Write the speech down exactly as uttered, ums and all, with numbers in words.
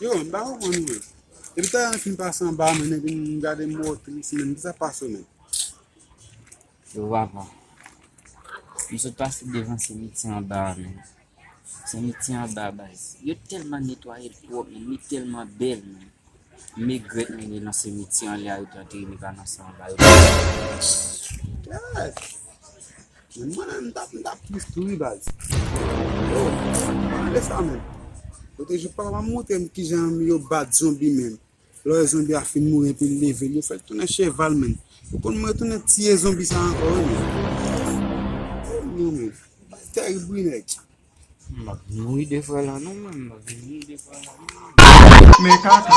Yo, m pa konprann ou menm. Depi talè n fin pase anba a, men nèg m gade m wè w tris, men kisa pase w menm? Yo papa, m sot pase devan simitye anba a, men simitye anba a, baz, yo tèlman netwaye l pwòp, men li tèlman bèl, men m regrèt, men li nan simitye anlè a, yo te antere nèg la nan sa anba, yo. Men mwen menm m t ap m t ap tris tou wi baz. Yo, gade sa menm. Kote jou papa m montre m kijan yo bat zonbi menm. Lè w wè zonbi a fin mouri epi l leve l, yo fè l tounen cheval menm. Ou konn mwen retounen tiye zonbi sa ankò wi menm. Oh non menm. Tèrib wi nèg. M ap mouri de frè la non, mwen, m ap vin mouri de frè la non. Men kaka.